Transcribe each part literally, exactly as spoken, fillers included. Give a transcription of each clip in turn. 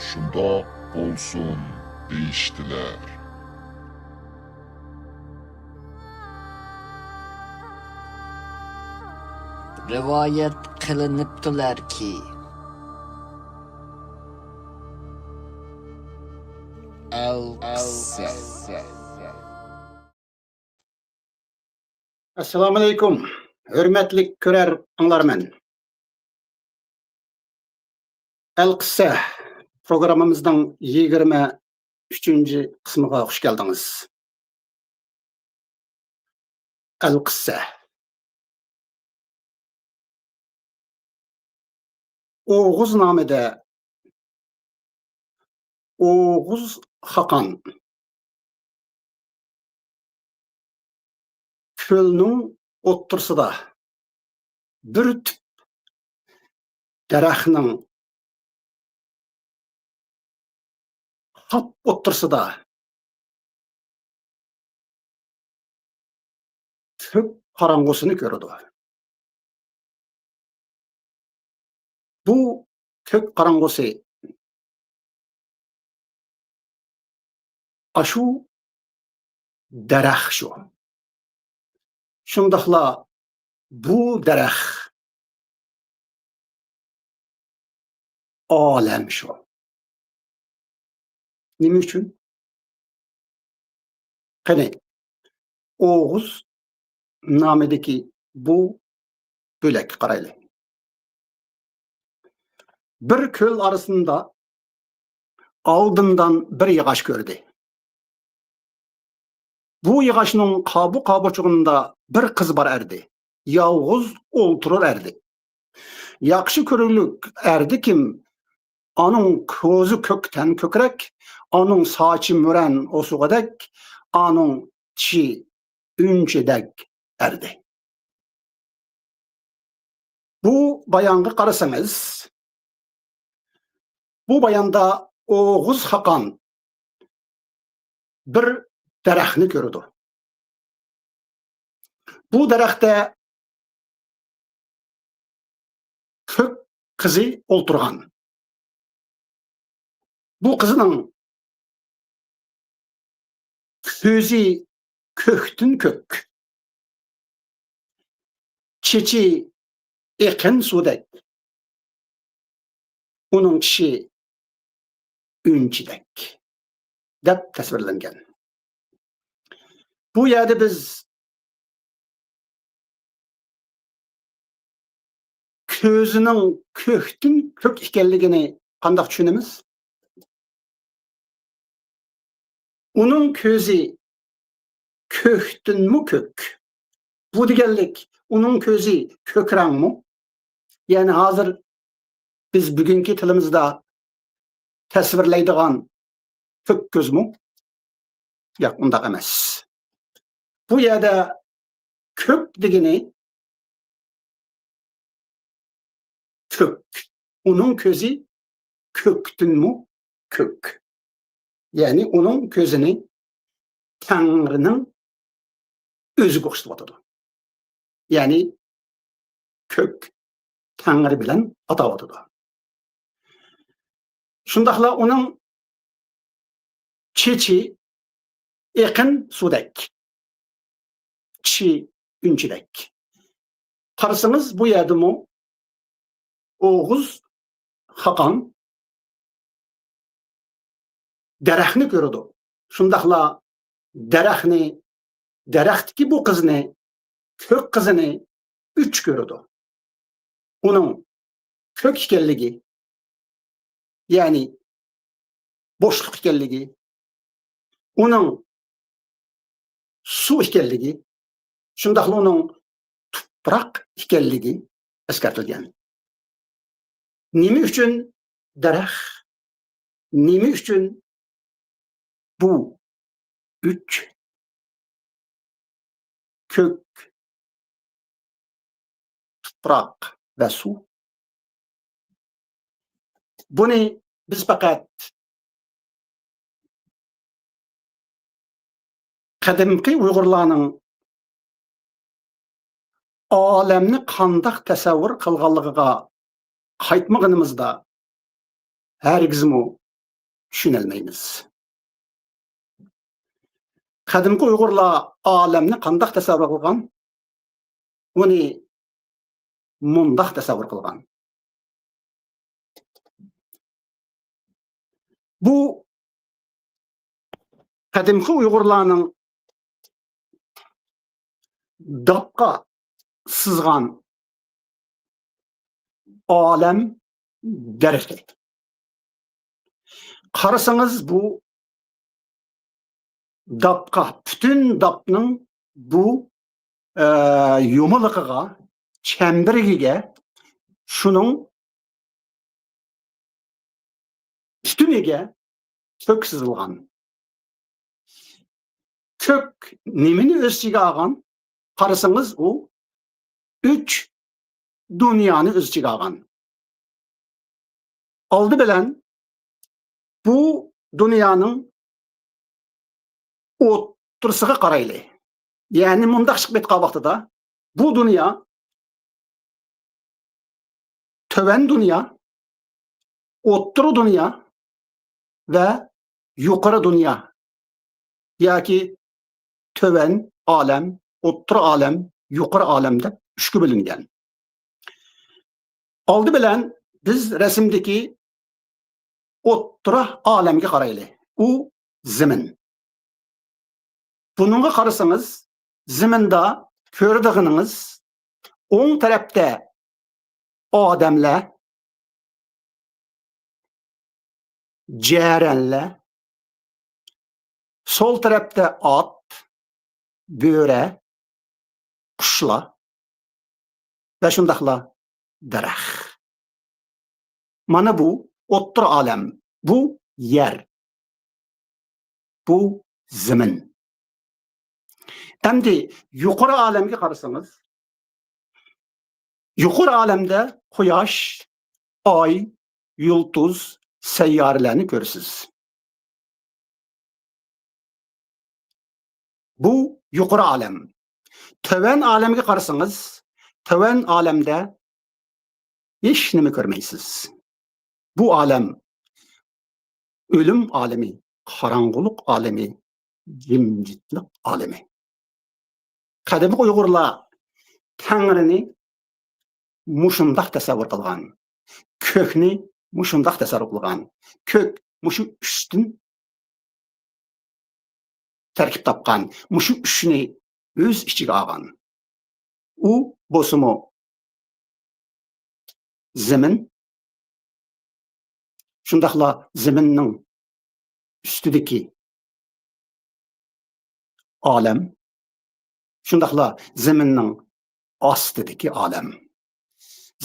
شۇنداق بولسۇن دېيىشتىلەر. رىۋايەت قىلىنىپتۇلەركى، ئەلقىسسە. ئەسسالامۇئەلەيكۇم، ھۆرمەتلىك كۆرەر ئاڭلارمەن. ئەلقىسسە پروگراممىمىزنىڭ يىگىرمە ئۈچىنچى قىسمىغا خۇش كەلدىڭىز. ئەلقىسسە. ئوغۇز نامىدە ئوغۇز خاقان كۆلنىڭ ئوتتۇرىسىدا بىر تۈپ دەرەخنىڭ قاپ ئوتتۇرىسىدا كۆك قاراڭغۇسىنى كۆرىدۇ. بۇ كۆك قاراڭغۇسى ئاشۇ دەرەخ شۇ. شۇنداقلا بۇ دەرەخ ئالەم شۇ. نېمە ئۈچۈن؟ قېنى، ئوغۇز نامىدىكى بۇ بۆلەككە قارايلى. بىر كۆل ئارىسىدا ئالدىمدان بىر ياغاچ كۆردى. بۇ ياغاچنىڭ قابۇ-، قابۇچىقىدا بىر قىز بار ئەردى. يالغۇز ئولتۇرۇر ئەردى. ياخشى كۆرۈلۈك ئەردى كىم؟ ئانىڭ كۆزى كۆكتىن كۆكرەك، ئانىڭ ساچى مۈرەن ئوسۇغىدەك، ئانىڭ چىشى ئۈنچىدەك ئەردى. بۇ بايانغا قارىسىڭىز، بۇ باياندا ئوغۇز خاقان بىر دەرەخنى كۆرىدۇ. بۇ دەرەختە كۆك قىزى ئولتۇرغان. بۇ قىزنىڭ كۆزى كۆكتىن كۆك، چېچى ئېقىن سۇدەك، ئۇنىڭ چىشى ئۈنچىدەك دەپ تەسۋىرلەنگەن. بۇ يەردە بىز كۆزىنىڭ كۆكتىن كۆك ئىكەنلىكىنى قانداق چۈشىنىمىز؟ ئۇنىڭ كۆزى كۆكتىنمۇ كۆك. بۇ دېگەنلىك، ئۇنىڭ كۆزى كۆك رەڭمۇ؟ يەنى ھازىر بىز بۈگۈنكى تىلىمىزدا تەسۋىرلەيدىغان كۆك كۆزمۇ؟ ياق، ئۇنداق ئەمەس. بۇ يەردە كۆك دېگىنى كۆك. ئۇنىڭ كۆزى كۆكتىنمۇ كۆك. يەنى ئۇنىڭ كۆزىنى تەڭرىنىڭ ئۆزىگە ئوخشىتىۋاتىدۇ. يەنى كۆك تەڭرى بىلەن ئاتاۋاتىدۇ. شۇنداقلا ئۇنىڭ چېچى ئېقىن سۇدەك، چىشى ئۈنچىدەك. قارىسىڭىز، بۇ يەردىمۇ ئوغۇز خاقان دەرەخنى كۆرىدۇ. شۇنداقلا دەرەخنى، دەرەختىكى بۇ قىزنى، كۆك قىزىنى ئۈچ كۆرىدۇ. ئۇنىڭ كۆك ئىكەنلىكى، يەنى بوشلۇق ئىكەنلىكى، ئۇنىڭ سۇ ئىكەنلىكى، شۇنداقلا ئۇنىڭ تۇپراق ئىكەنلىكى ئەسكەرتىلگەن. نېمە ئۈچۈن دەرەخ؟ نېمە ئۈچۈن بۇ ئۈچ كۆك، تۇپراق ۋە سۇ. بۇنى بىز پەقەت قەدىمكى ئۇيغۇرلارنىڭ ئالەمنى قانداق تەسەۋۋۇر قىلغانلىقىغا قايتمىغىنىمىزدا، ھەرگىزمۇ چۈشىنەلمەيمىز. قەدىمكى ئۇيغۇرلار ئالەمنى قانداق تەسەۋۋۇر قىلغان؟ ئۇنى مۇنداق تەسەۋۋۇر قىلغان. بۇ قەدىمكى ئۇيغۇرلارنىڭ داپقا سىزغان ئالەم دەرىخى. قارىسىڭىز، بۇ داپقا، پۈتۈن داپنىڭ بۇ، ئە، يۇمىلىقىغا، چەمبىرىكىگە شۇنىڭ پۈتۈنىگە كۆك سىزىلغان. كۆك نېمىنى ئۆز ئىچىگە ئالغان؟ قارىسىڭىز، ئۇ ئۈچ دۇنيانى ئۆز ئىچىگە ئالغان. ئالدى بىلەن بۇ دۇنيانىڭ ئوتتۇرىسىغا قارايلى. يەنى مۇنداق چىقىپ ئېيتقان ۋاقتىدا، بۇ دۇنيا، تۆۋەن دۇنيا، ئوتتۇرا دۇنيا ۋە يۇقىرى دۇنيا ياكى تۆۋەن ئالەم، ئوتتۇرا ئالەم، يۇقىرى ئالەم دەپ ئۈچكە بۆلۈنگەن. ئالدى بىلەن بىز رەسىمدىكى ئوتتۇرا ئالەمگە قارايلى. ئۇ زېمىن. بۇنىڭغا قارىسىڭىز، زېمىندا كۆرىدىغىنىڭىز، ئوڭ تەرەپتە ئادەملەر، جەرەنلەر، سول تەرەپتە ئات، بۆرە، قۇشلار ۋە شۇنداقلا دەرەخ. مانا بۇ ئوتتۇرا ئالەم، بۇ يەر، بۇ زېمىن. ئەمدى يۇقىرى ئالەمگە قارىسىڭىز، يۇقىرى ئالەمدە قۇياش، ئاي، يۇلتۇز، سەييارىلەرنى كۆرىسىز. بۇ يۇقىرى ئالەم. تۆۋەن ئالەمگە قارىسىڭىز، تۆۋەن ئالەمدە ھېچ نېمە كۆرمەيسىز. بۇ ئالەم ئۆلۈم ئالىمى، قاراڭغۇلۇق ئالىمى، جىمجىتلىق ئالىمى. قەدىمكى ئۇيغۇرلار تەڭرىنى مۇشۇنداق تەسەۋۋۇر قىلغان، كۆكنى مۇشۇنداق تەسەۋۋۇر قىلغان. كۆك مۇشۇ ئۈچتىن تەركىب تاپقان، مۇشۇ ئۈچنى ئۆز ئىچىگە ئالغان. ئۇ بولسىمۇ زېمىن، شۇنداقلا زېمىننىڭ ئۈستىدىكى ئالەم، شۇنداقلا زېمىننىڭ ئاستىدىكى ئالەم.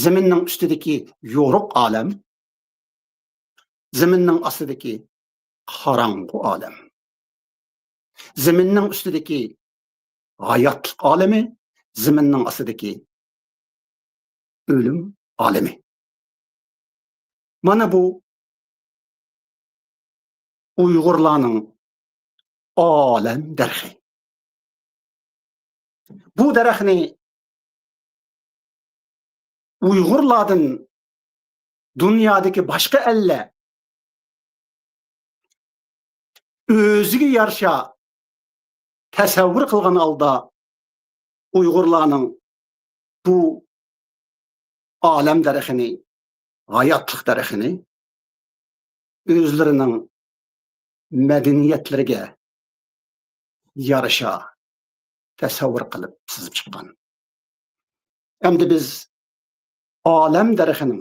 زېمىننىڭ ئۈستىدىكى يورۇق ئالەم، زېمىننىڭ ئاستىدىكى قاراڭغۇ ئالەم. زېمىننىڭ ئۈستىدىكى ھاياتلىق ئالىمى، زېمىننىڭ ئاستىدىكى ئۆلۈم ئالىمى. مانا بۇ ئۇيغۇرلارنىڭ ئالەم دەرىخى. بۇ دەرەخنى ئۇيغۇرلاردىن دۇنيادىكى باشقا ئەللەر ئۆزىگە يارىشا تەسەۋۋۇر قىلغان ھالدا، ئۇيغۇرلارنىڭ بۇ ئالەم دەرىخىنى، ھاياتلىق دەرىخىنى ئۆزلىرىنىڭ مەدەنىيەتلىرىگە يارىشا تەسەۋۋۇر قىلىپ سىزىپ چىققان. ئەمدى بىز ئالەم دەرىخىنىڭ،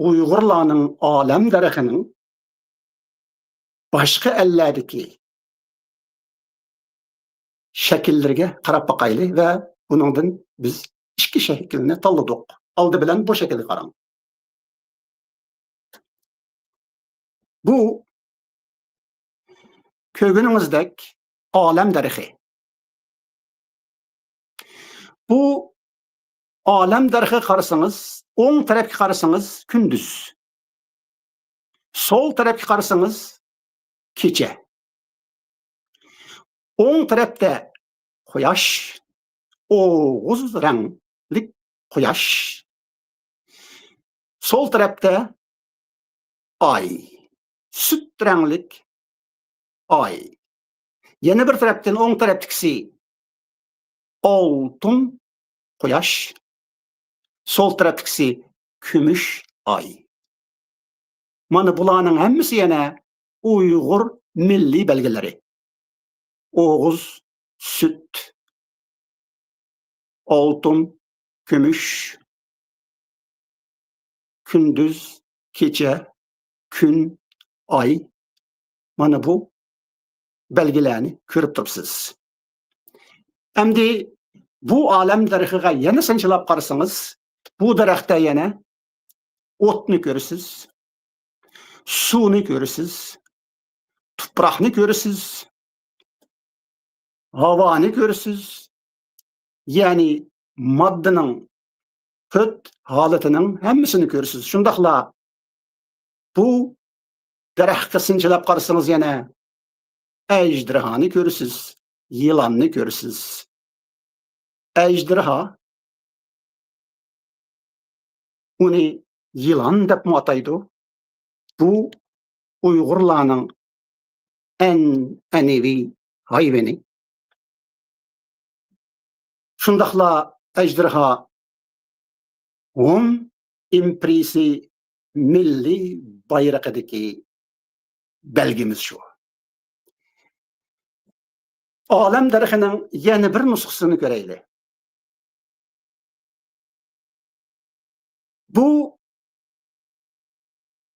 ئۇيغۇرلارنىڭ ئالەم دەرىخىنىڭ باشقا ئەللەردىكى شەكىللىرىگە قاراپ باقايلى ۋە بۇنىڭدىن بىز ئىككى شەكىلنى تاللىدۇق. ئالدى بىلەن بۇ شەكىلگە قاراڭ. بۇ كۆرگىنىڭىزدەك ئالەم دەرىخى. بۇ ئالەم دەرىخىگە قارىسىڭىز، ئوڭ تەرەپكە قارىسىڭىز كۈندۈز، سول تەرەپكە قارىسىڭىز كېچە. ئوڭ تەرەپتە قۇياش، ئوغۇز رەڭلىك قۇياش. سول تەرەپتە ئاي، سۈت رەڭلىك ئاي. يەنە بىر تەرەپتىن ئوڭ تەرەپتىكىسى ئالتۇن قۇياش، سول تەرەپتىكىسى كۈمۈش ئاي. مانا بۇلارنىڭ ھەممىسى يەنە ئۇيغۇر مىللىي بەلگىلىرى. ئوغۇز، سۈت، ئالتۇن، كۈمۈش، كۈندۈز، كېچە، كۈن، ئاي. مانا بۇ بەلگىلەرنى كۆرۈپ تۇرۇپسىز. ئەمدى بۇ ئالەم دەرىخىگە يەنە سىنچىلاپ قارىسىڭىز، بۇ دەرەختە يەنە ئوتنى كۆرىسىز، سۇنى كۆرىسىز، تۇپراقنى كۆرىسىز، ھاۋانى كۆرىسىز. يەنى ماددىنىڭ تۆت ھالىتىنىڭ ھەممىسىنى كۆرىسىز. شۇنداقلا بۇ دەرەخكە سىنچىلاپ قارىسىڭىز يەنە ئەجدىرھانى كۆرىسىز، يىلاننى كۆرىسىز. ئەجدىرھا، ئۇنى يىلان دەپمۇ ئاتايدۇ. بۇ ئۇيغۇرلارنىڭ ئەنئەنىۋى ھايۋىنى. شۇنداقلا ئەجدىرھا ھون ئىمپېرىيىسى مىللىي بايرىقىدىكى بەلگىمىز شۇ. ئالەم دەرىخىنىڭ يەنە بىر نۇسخىسىنى كۆرەيلى. بۇ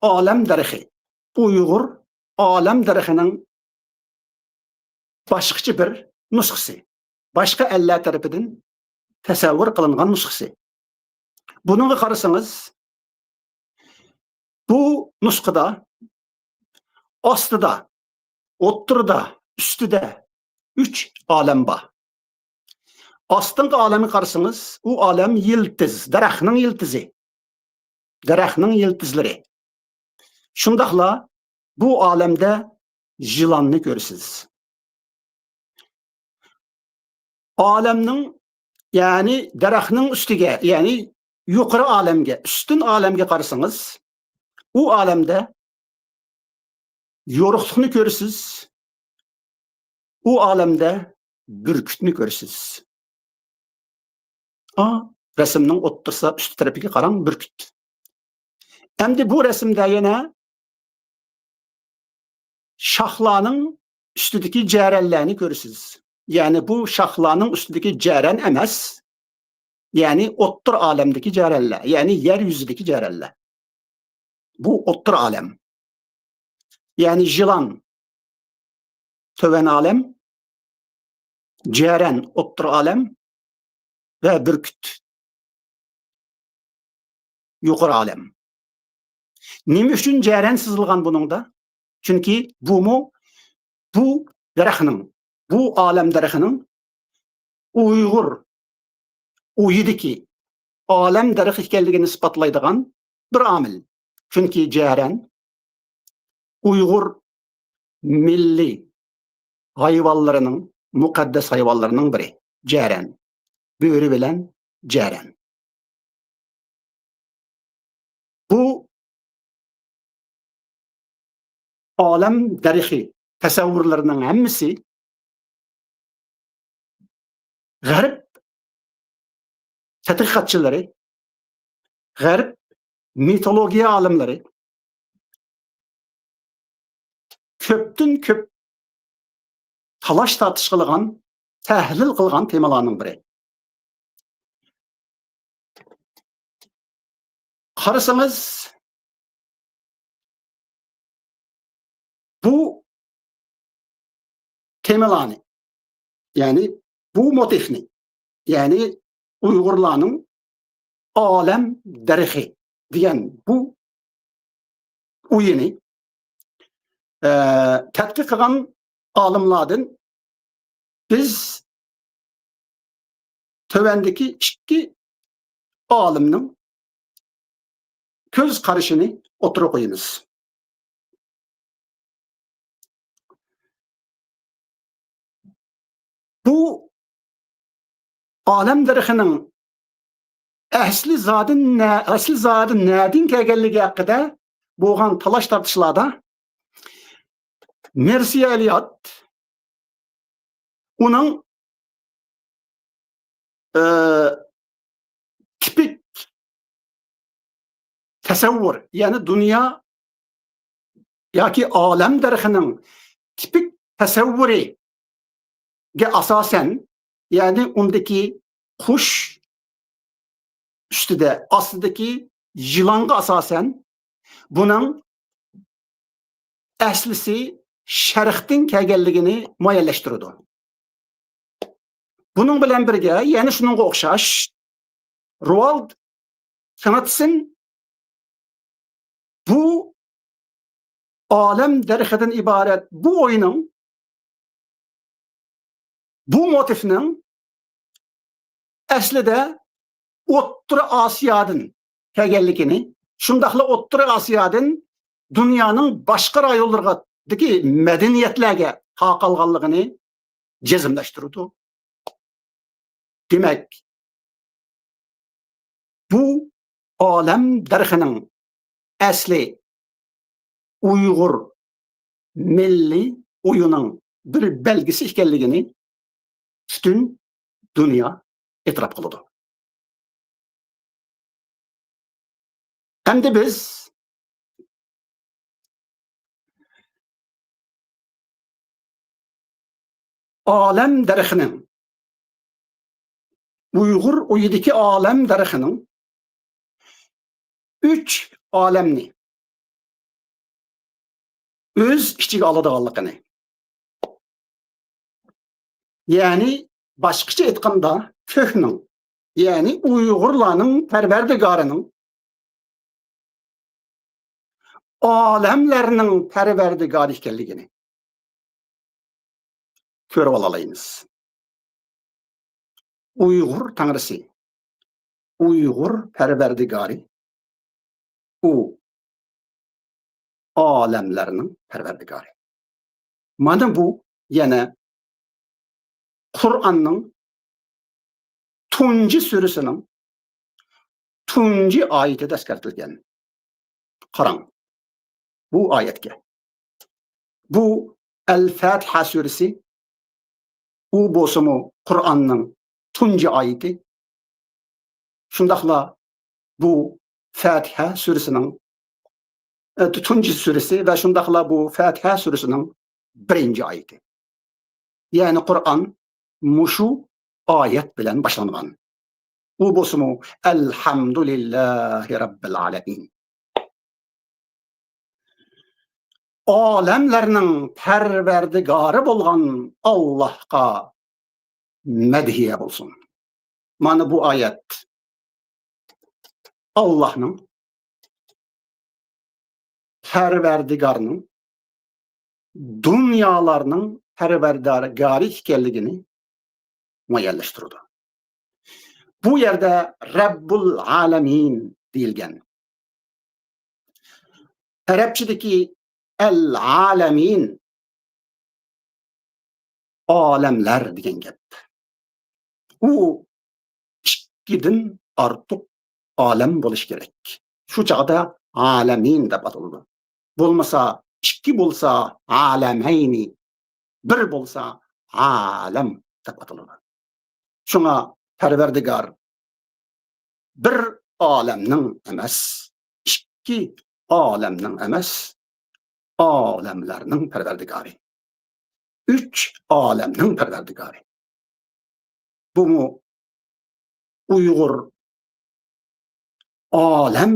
ئالەم دەرىخى، ئۇيغۇر ئالەم دەرىخىنىڭ باشقىچە بىر نۇسخىسى، باشقا ئەللەر تەرىپىدىن تەسەۋۋۇر قىلىنغان نۇسخىسى. بۇنىڭغا قارىسىڭىز، بۇ نۇسخىدا ئاستىدا، ئوتتۇرىدا، ئۈستىدە ئۈچ ئالەم بار. ئاستىنقى ئالەمگە قارىسىڭىز، ئۇ ئالەم يىلتىز، دەرەخنىڭ يىلتىزى. دەرەخنىڭ يىلتىزلىرى. شۇنداقلا بۇ ئالەمدە يىلاننى كۆرىسىز. ئالەمنىڭ، يەنى دەرەخنىڭ ئۈستىگە، يەنى يۇقىرى ئالەمگە، ئۈستۈن ئالەمگە قارىسىڭىز، ئۇ ئالەمدە يورۇقلۇقنى كۆرىسىز، ئۇ ئالەمدە بۈركۈتنى كۆرىسىز. ئا، رەسىمنىڭ ئوتتۇرىسىدا ئۈستى تەرىپىگە قاراڭ، بۈركۈت. ئەمدى بۇ رەسىمدە يەنە شاخلارنىڭ ئۈستىدىكى جەرەنلەرنى كۆرىسىز. يەنى بۇ شاخلارنىڭ ئۈستىدىكى جەرەن ئەمەس، يەنى ئوتتۇرا ئالەمدىكى جەرەنلەر، يەنى يەر يۈزىدىكى جەرەنلەر. بۇ ئوتتۇرا ئالەم. يەنى يىلان تۆۋەن ئالەم، جەرەن ئوتتۇرا ئالەم ۋە بۈركۈت يۇقىرى ئالەم. نېمە ئۈچۈن جەرەن سىزىلغان بۇنىڭدا؟ چۈنكى بۇمۇ بۇ دەرەخنىڭ، بۇ ئالەم دەرىخىنىڭ ئۇيغۇر ئۇيىدىكى ئالەم دەرىخى ئىكەنلىكىنى ئىسپاتلايدىغان بىر ئامىل. چۈنكى جەرەن ئۇيغۇر مىللىي ھايۋانلىرىنىڭ، مۇقەددەس ھايۋانلىرىنىڭ بىرى. جەرەن. بۆرە بىلەن جەرەن. بۇ ئالەم دەرىخى تەسەۋۋۇرلىرىنىڭ ھەممىسى غەرب تەتقىقاتچىلىرى، غەرب مىتولوگىيە ئالىملىرى كۆپتىن كۆپ تالاش تارتىش قىلغان، تەھلىل قىلغان تېمىلارنىڭ بىرى. قارىسىڭىز، بۇ تېمىلارنى، يەنى بۇ موتىفنى، يەنى ئۇيغۇرلارنىڭ ئالەم دەرىخى دېگەن بۇ ئويىنى، ئە، تەتقىق قىلغان ئالىملاردىن بىز تۆۋەندىكى ئىككى ئالىمنىڭ كۆز قارىشىنى ئوتتۇرىغا قويىمىز. بۇ ئالەم دەرىخىنىڭ ئەسلى زادى نە-، ئەسلى زادى نەدىن كەلگەنلىكى ھەققىدە بولغان تالاش-تارتىشلاردا مېرسى ئېلىيات ئۇنىڭ، ئى، تىپىك تەسەۋۋۇر، يەنى دۇنيا ياكى ئالەم دەرىخىنىڭ تىپىك تەسەۋۋۇرىگە ئاساسەن، يەنى ئۇندىكى قۇش ئۈستىدە، ئاستىدىكى يىلانغا ئاساسەن، بۇنىڭ ئەسلىسى شەرقتىن كەلگەنلىكىنى مۇئەييەنلەشتۈرىدۇ. بۇنىڭ بىلەن بىرگە، يەنە شۇنىڭغا ئوخشاش، روئالد كناتسېن بۇ ئالەم دەرىخىدىن ئىبارەت بۇ ئوينىڭ، بۇ موتىفنىڭ ئەسلىدە ئوتتۇرا ئاسىيادىن كەلگەنلىكىنى، شۇنداقلا ئوتتۇرا ئاسىيادىن دۇنيانىڭ باشقا رايونلىرىدىكى مەدەنىيەتلەرگە تارقالغانلىقىنى جەزملەشتۈرىدۇ. دېمەك، بۇ ئالەم دەرىخىنىڭ ئەسلى ئۇيغۇر مىللىي ئويىنىڭ بىر بەلگىسى ئىكەنلىكىنى پۈتۈن دۇنيا ئېتىراپ قىلىدۇ. ئەمدى بىز ئالەم دەرىخىنىڭ، ئۇيغۇر ئويىدىكى ئالەم دەرىخىنىڭ ئۈچ ئالەمنى ئۆز ئىچىگە ئالىدىغانلىقىنى، يەنى باشقىچە ئېيتقاندا، كۆكنىڭ، يەنى ئۇيغۇرلارنىڭ پەرۋەردىگارىنىڭ ئالەملەرنىڭ پەرۋەردىگارى ئىكەنلىكىنى كۆرۈۋالالايمىز. ئۇيغۇر تەڭرىسى، ئۇيغۇر پەرۋەردىگارى، ئۇ ئالەملەرنىڭ پەرۋەردىگارى. مانا بۇ يەنە قۇرئاننىڭ تۇنجى سۈرىسىنىڭ تۇنجى ئايىتىدە ئەسكەرتىلگەن. قاراڭ بۇ ئايەتكە. بۇ ئەل-فەتىھە سۈرىسى، ئۇ بولسىمۇ قۇرئاننىڭ تۇنجى ئايىتى. شۇنداقلا بۇ فەتىھە سۈرىسىنىڭ، ئە، تۇنجى سۈرىسى ۋە شۇنداقلا بۇ فەتىھە سۈرىسىنىڭ بىرىنچى ئايىتى. يەنى قۇرئان مۇشۇ ئايەت بىلەن باشلانغان. ئۇ بولسىمۇ، ئەلھەمدۇلىللاھى رەببىل ئالەمىن. ئالەملەرنىڭ پەرۋەردىگارى بولغان ئاللاھقا مەدھىيە بولسۇن. مانا بۇ ئايەت ئاللاھنىڭ، پەرۋەردىگارنىڭ، دۇنيالارنىڭ پەرۋەردىگارى ئىكەنلىكىنى مۇئەييەنلەشتۈرىدۇ. بۇ يەردە رەببۇل ئالەمىن دېيىلگەن. ئەرەبچىدىكى ئەل ئالەمىن، ئالەملەر دېگەن گەپ. ئۇ ئىككىدىن ئارتۇق ئالەم بولۇشى كېرەك. شۇ چاغدا ئالەمىن دەپ ئاتىلىدۇ. بولمىسا، ئىككى بولسا ئالەمەينى، بىر بولسا ئالەم دەپ ئاتىلىدۇ. شۇڭا پەرۋەردىگار بىر ئالەمنىڭ ئەمەس، ئىككى ئالەمنىڭ ئەمەس، ئالەملەرنىڭ پەرۋەردىگارى، ئۈچ ئالەمنىڭ پەرۋەردىگارى. بۇمۇ ئۇيغۇر ئالەم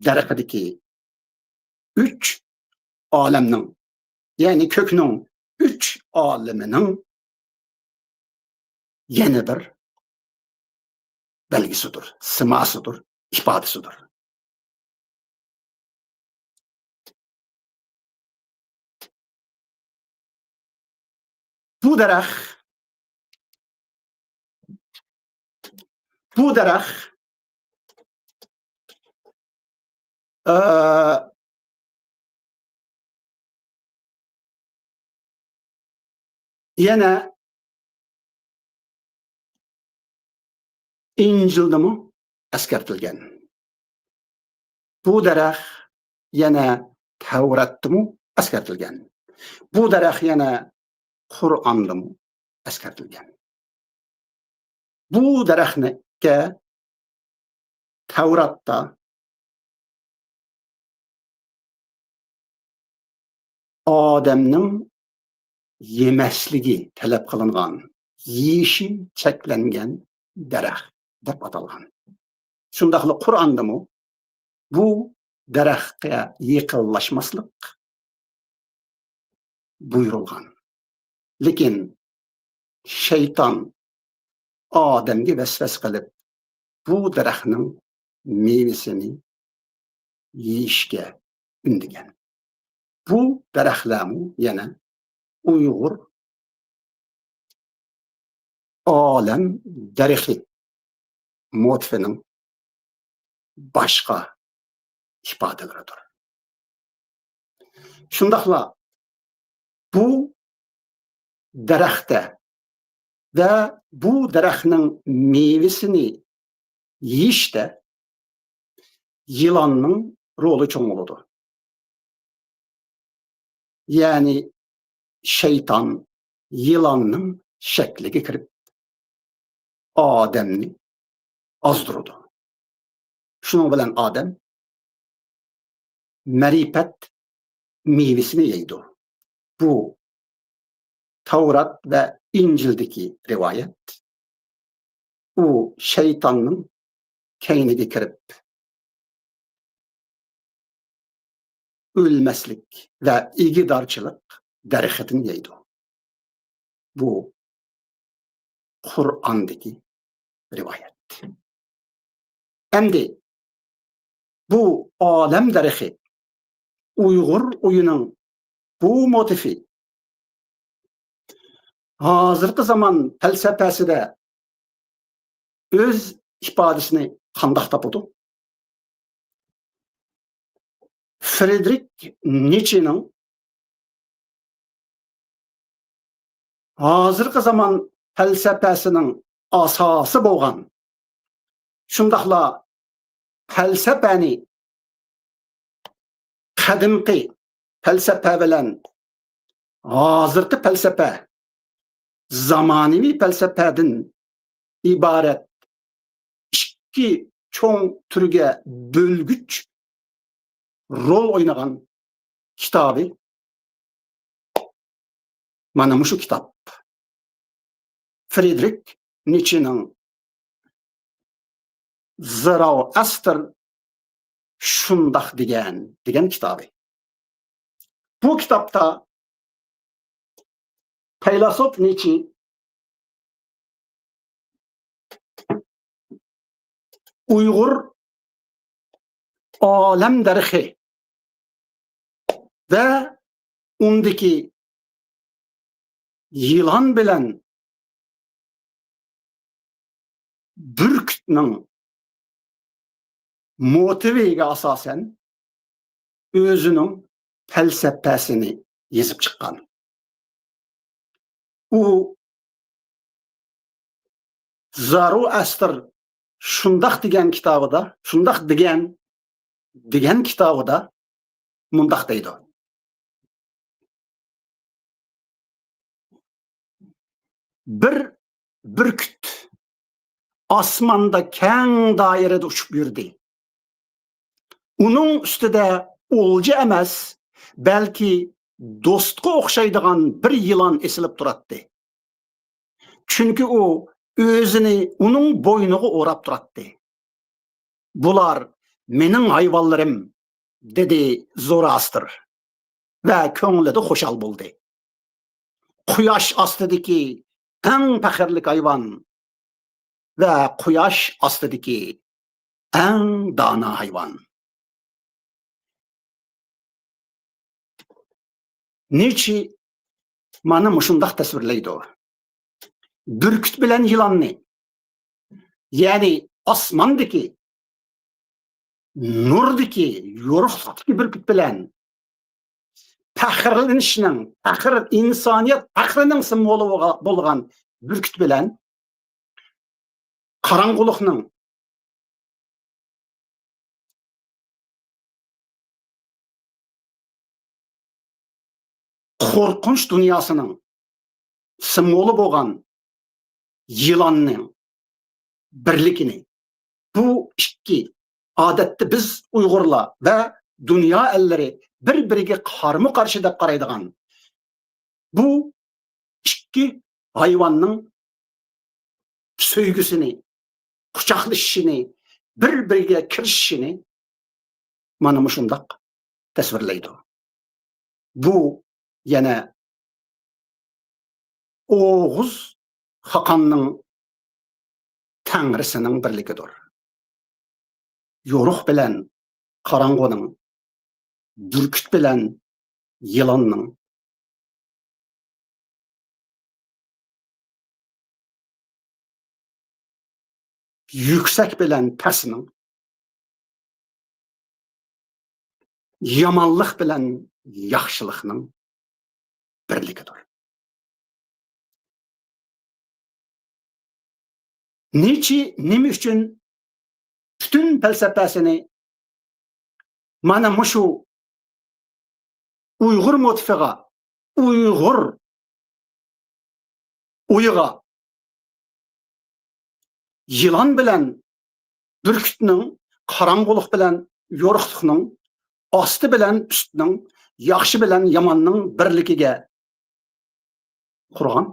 دەرىخىدىكى ئۈچ ئالەمنىڭ، يەنى كۆكنىڭ ئۈچ ئالىمىنىڭ يەنە بىر بەلگىسىدۇر، سىماسىدۇر، ئىپادىسىدۇر. بۇ دەرەخ، بۇ دەرەخ، ئە، يەنە ئىنجىلدىمۇ ئەسكەرتىلگەن. بۇ دەرەخ يەنە تەۋراتتىمۇ ئەسكەرتىلگەن. بۇ دەرەخ يەنە قۇرئاندىمۇ ئەسكەرتىلگەن. بۇ دەرەخنىڭكى تەۋراتتا ئادەمنىڭ يېمەسلىكى تەلەپ قىلىنغان، يېيىشى چەكلەنگەن دەرەخ دەپ ئاتالغان. شۇنداقلا قۇرئاندىمۇ بۇ دەرەخكە يېقىنلاشماسلىق بۇيرۇلغان. لېكىن شەيتان ئادەمگە ۋەسۋەسە قىلىپ، بۇ دەرەخنىڭ مېۋىسىنى يېيىشكە ئۈندىگەن. بۇ دەرەخلەرمۇ يەنە ئۇيغۇر ئالەم دەرىخى موتىفىنىڭ باشقا ئىپادىلىرىدۇر. شۇنداقلا بۇ دەرەختە ۋە بۇ دەرەخنىڭ مېۋىسىنى يېيىشتە يىلاننىڭ رولى چوڭ بولىدۇ. يەنى شەيتان يىلاننىڭ شەكلىگە كىرىپ، ئادەمنى ئازدۇرىدۇ. شۇنىڭ بىلەن ئادەم مەرىپەت مېۋىسىنى يەيدۇ. بۇ تەۋرات ۋە ئىنجىلدىكى رىۋايەت. ئۇ شەيتاننىڭ كەينىگە كىرىپ، ئۆلمەسلىك ۋە ئىگىدارچىلىق دەرىخىدىن يەيدۇ. بۇ قۇرئاندىكى رىۋايەت. ئەمدى بۇ ئالەم دەرىخى، ئۇيغۇر ئويىنىڭ بۇ موتىفى ھازىرقى زامان پەلسەپەسىدە ئۆز ئىپادىسىنى قانداق تاپىدۇ؟ فرېدرىك نىچشېنىڭ ھازىرقى زامان پەلسەپەسىنىڭ ئاساسى بولغان، شۇنداقلا پەلسەپەنى قەدىمكى پەلسەپە بىلەن ھازىرقى پەلسەپە، زامانىۋى پەلسەپەدىن ئىبارەت ئىككى چوڭ تۈرگە بۆلگۈچ رول ئوينىغان كىتابى مانا مۇشۇ كىتاب. فرېدرىك نىچشېنىڭ زىرائەستېر شۇنداق دېگەن، دېگەن كىتابى. بۇ كىتابتا پەيلاسوپ نىچشې ئۇيغۇر ئالەم دەرىخى ۋە ئۇندىكى يىلان بىلەن بۈركۈتنىڭ موتىۋىگە ئاساسەن ئۆزىنىڭ پەلسەپەسىنى يېزىپ چىققان. ئۇ زارۇئەستىر شۇنداق دېگەن كىتابىدا، شۇنداق دېگەن، دېگەن كىتابىدا مۇنداق دەيدۇ: بىر بۈركۈت ئاسماندا كەڭ دائىرىدە ئۇچۇپ يۈردى. ئۇنىڭ ئۈستىدە ئولجا ئەمەس، بەلكى دوستقا ئوخشايدىغان بىر يىلان ئېسىلىپ تۇراتتى. چۈنكى ئۇ ئۆزىنى ئۇنىڭ بوينىغا ئوراپ تۇراتتى. «بۇلار مېنىڭ ھايۋانلىرىم»، دېدى زوراستر ۋە كۆڭلىدە خۇشال بولدى. قۇياش ئاستىدىكى ئەڭ پەخىرلىك ھايۋان ۋە قۇياش ئاستىدىكى ئەڭ دانا ھايۋان. نىچشې مانا مۇشۇنداق تەسۋىرلەيدۇ: بۈركۈت بىلەن يىلاننى، يەنى ئاسماندىكى، نۇردىكى، يورۇقلۇقتىكى بۈركۈت بىلەن پەخىرلىنىشنىڭ، پەخىر، ئىنسانىيەت پەخرىنىڭ سىمۋولى بولغا-، بولغان بۈركۈت بىلەن قاراڭغۇلۇقنىڭ، قورقۇنچ دۇنياسىنىڭ سىمۋولى بولغان يىلاننىڭ بىرلىكىنى، بۇ ئىككى، ئادەتتە بىز ئۇيغۇرلار ۋە دۇنيا ئەللىرى بىر-بىرىگە قارمۇ قارشى دەپ قارايدىغان بۇ ئىككى ھايۋاننىڭ سۆيگۈسىنى، قۇچاقلىشىشىنى، بىر-بىرىگە كىرىشىشىنى مانا مۇشۇنداق تەسۋىرلەيدۇ. بۇ يەنە ئوغۇز خاقاننىڭ تەڭرىسىنىڭ بىرلىكىدۇر. يورۇق بىلەن قاراڭغۇنىڭ، بۈركۈت بىلەن يىلاننىڭ، يۈكسەك بىلەن پەسنىڭ، يامانلىق بىلەن ياخشىلىقنىڭ بىرلىكىدۇر. نىچشى نېمە ئۈچۈن پۈتۈن پەلسەپەسىنى مانا مۇشۇ ئۇيغۇر موتىفىغا، ئۇيغۇر ئويىغا، يىلان بىلەن بۈركۈتنىڭ، قاراڭغۇلۇق بىلەن يورۇقلۇقنىڭ، ئاستى بىلەن ئۈستنىڭ، ياخشى بىلەن ياماننىڭ بىرلىكىگە قۇرغان.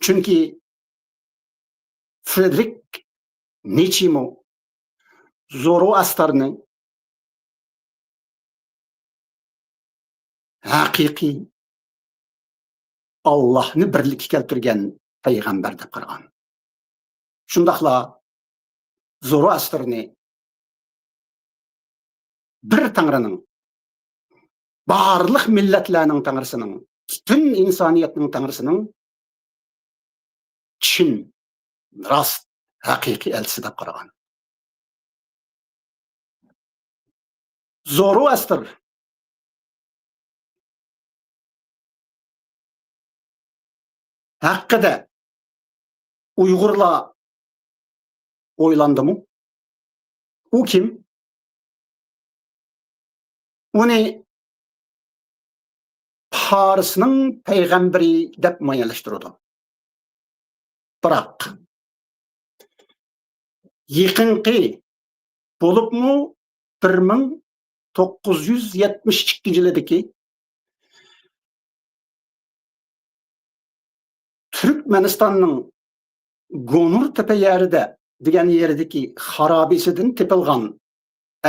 چۈنكى فرېدرىك نىچشىمۇ زورائەستەرنى ھەقىقىي ئاللاھنى بىرلىككە كەلتۈرگەن پەيغەمبەر دەپ قارىغان. شۇنداقلا زورائەستەرنى بىر تەڭرىنىڭ، بارلىق مىللەتلەرنىڭ تەڭرىسىنىڭ، پۈتۈن ئىنسانىيەتنىڭ تەڭرىسىنىڭ چىن، راست، ھەقىقىي ئەلچىسى دەپ قارىغان. زورائەستەر ھەققىدە ئۇيغۇرلار ئويلاندىمۇ؟ ئۇ كىم؟ ئۇنى پارسنىڭ پەيغەمبىرى دەپ مۇئەييەنلەشتۈرىدۇ. بىراق، يېقىنقى، بولۇپمۇ بىر مىڭ توققۇز يۈز يەتمىش ئىككىنچى يىلىدىكى تۈركمەنىستاننىڭ گونۇر تەپە يەرىدە دېگەن يېرىدىكى خارابىسىدىن تېپىلغان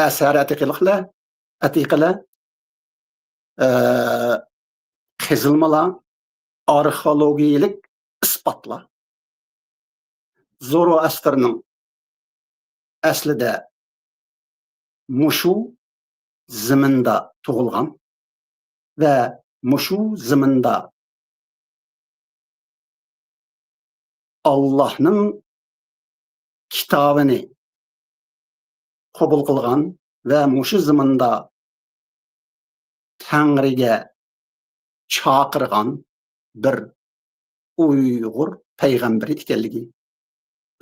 ئەسەر ئەتىقىلىقلار، ئەتىقىلەر، ئە، قېزىلمىلار، ئارخېئولوگىيەلىك ئىسپاتلار زوروئاسترنىڭ ئەسلىدە مۇشۇ زېمىندا تۇغۇلغان ۋە مۇشۇ زېمىندا ئاللاھنىڭ كىتابىنى قوبۇل قىلغان ۋە مۇشۇ زېمىندا تەڭرىگە چاقىرغان بىر ئۇيغۇر پەيغەمبىرى ئىكەنلىكى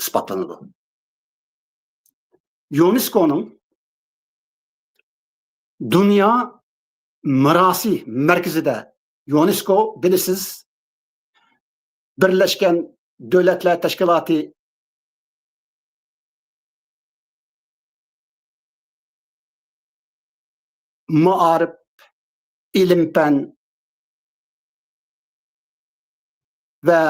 ئىسپاتلىنىدۇ. يۇنېسكونىڭ دۇنيا مىراسى مەركىزىدە، يۇنېسكو، بىلىسىز، بىرلەشكەن دۆلەتلەر تەشكىلاتى مائارىپ، ئىلىم-پەن ۋە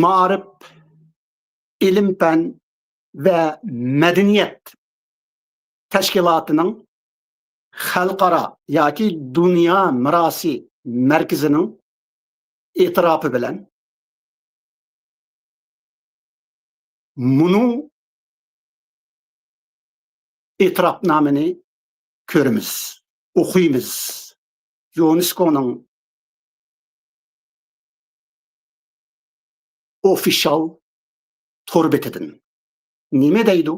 مائارىپ، ئىلىم-پەن ۋە مەدەنىيەت تەشكىلاتىنىڭ خەلقئارا ياكى دۇنيا مىراسى مەركىزىنىڭ ئېتىراپى بىلەن مۇنۇ ئېتىراپنامىنى كۆرىمىز، ئوقۇيمىز. يۇنېسكونىڭ ئوفىشال تور بېتىدىن. نېمە دەيدۇ؟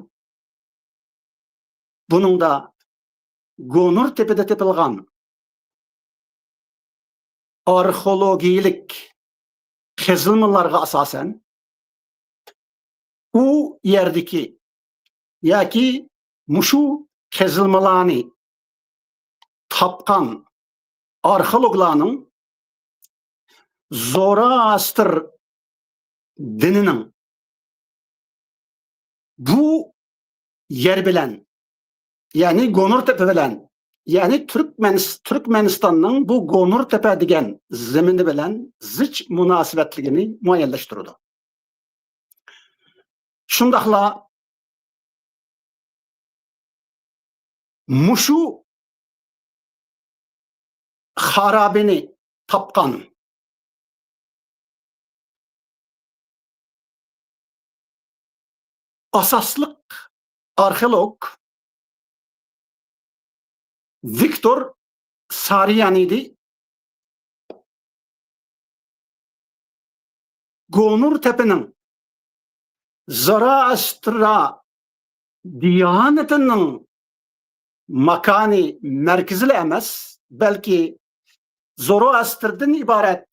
بۇنىڭدا گونۇر تېپىدا تېپىلغان ئارخېئولوگىيەلىك قېزىلمىلارغا ئاساسەن، ئۇ يەردىكى ياكى مۇشۇ قېزىلمىلارنى تاپقان ئارخېئولوگلارنىڭ زوراستر دىنىنىڭ بۇ يەر بىلەن، يەنى گونۇرتېپە بىلەن، يەنى تۈركمەنىس-، تۈركمەنىستاننىڭ بۇ گونۇرتېپە دېگەن زېمىنى بىلەن زىچ مۇناسىۋەتلىكىنى مۇئەييەنلەشتۈرىدۇ. شۇنداقلا مۇشۇ خارابىنى تاپقان ئاساسلىق ئارخېئولوگ ۋىكتور سارىيان ئىدى. گونۇرتېپىنىڭ زوراسترا دىيانىتىنىڭ ماكانى، مەركىزىلا ئەمەس، بەلكى زوراستردىن ئىبارەت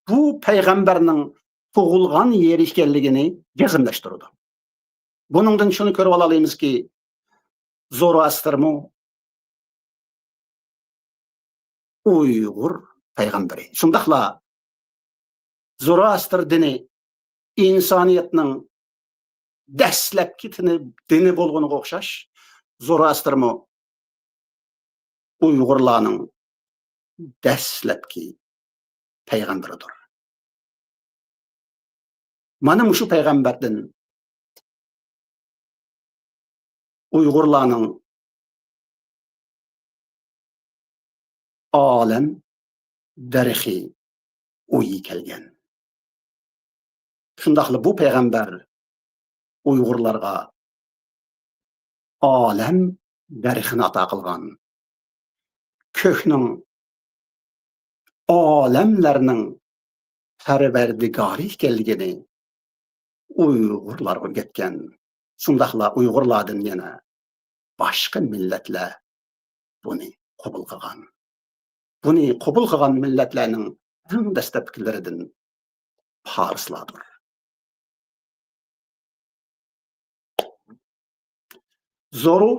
بۇ پەيغەمبەرنىڭ تۇغۇلغان يېرى ئىكەنلىكىنى جەزملەشتۈرىدۇ. بۇنىڭدىن شۇنى كۆرۈۋالالايمىزكى، زوراسترمۇ ئۇيغۇر پەيغەمبىرى. شۇنداقلا زوراستر دىنى ئىنسانىيەتنىڭ دەسلەپكى تىنى-، دىنى بولغىنىغا ئوخشاش، زوراسترمۇ ئۇيغۇرلارنىڭ دەسلەپكى پەيغەمبىرىدۇر. مانا مۇشۇ پەيغەمبەردىن ئۇيغۇرلارنىڭ ئالەم دەرىخى ئۇيى كەلگەن. شۇنداقلا بۇ پەيغەمبەر ئۇيغۇرلارغا ئالەم دەرىخىنى ئاتا قىلغان، كۆكنىڭ، ئالەملەرنىڭ پەرۋەردىگارى ئىكەنلىكىنى ئۇيغۇرلارغا ئۆگەتكەن. شۇنداقلا ئۇيغۇرلاردىن يەنە باشقا مىللەتلەر بۇنى قوبۇل قىلغان. بۇنى قوبۇل قىلغان مىللەتلەرنىڭ ئەڭ دەسلەپكىلىرىدىن پارسلاردۇر. زورو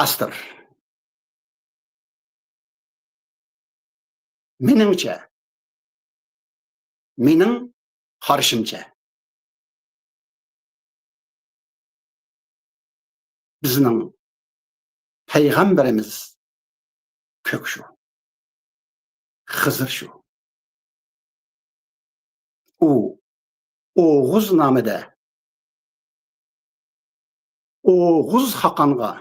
ئاستر. مېنىڭچە، مېنىڭ قارىشىمچە، بىزنىڭ پەيغەمبىرىمىز كۆك شۇ، خىزىر شۇ. ئۇ ئوغۇزنامىدە ئوغۇز خاقانغا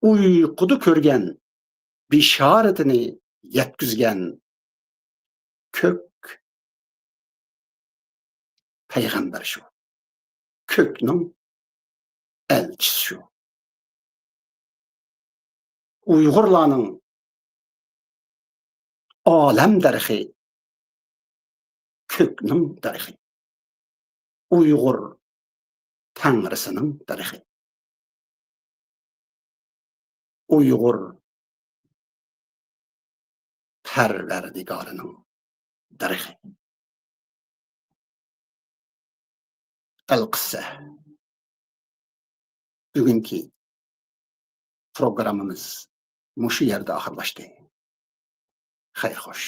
ئۇيقۇدا كۆرگەن بېشارىتىنى يەتكۈزگەن كۆك پەيغەمبەر شۇ. كۆكنىڭ ئەلچىسى شۇ. ئۇيغۇرلارنىڭ ئالەم دەرىخى، كۆكنىڭ دەرىخى. ئۇيغۇر تەڭرىسىنىڭ دەرىخى. ئۇيغۇر پەرۋەردىگارىنىڭ دەرىخى. ئەلقىسسە، بۈگۈنكى پروگراممىمىز مۇشۇ يەردە ئاخىرلاشتى. خەير خوش.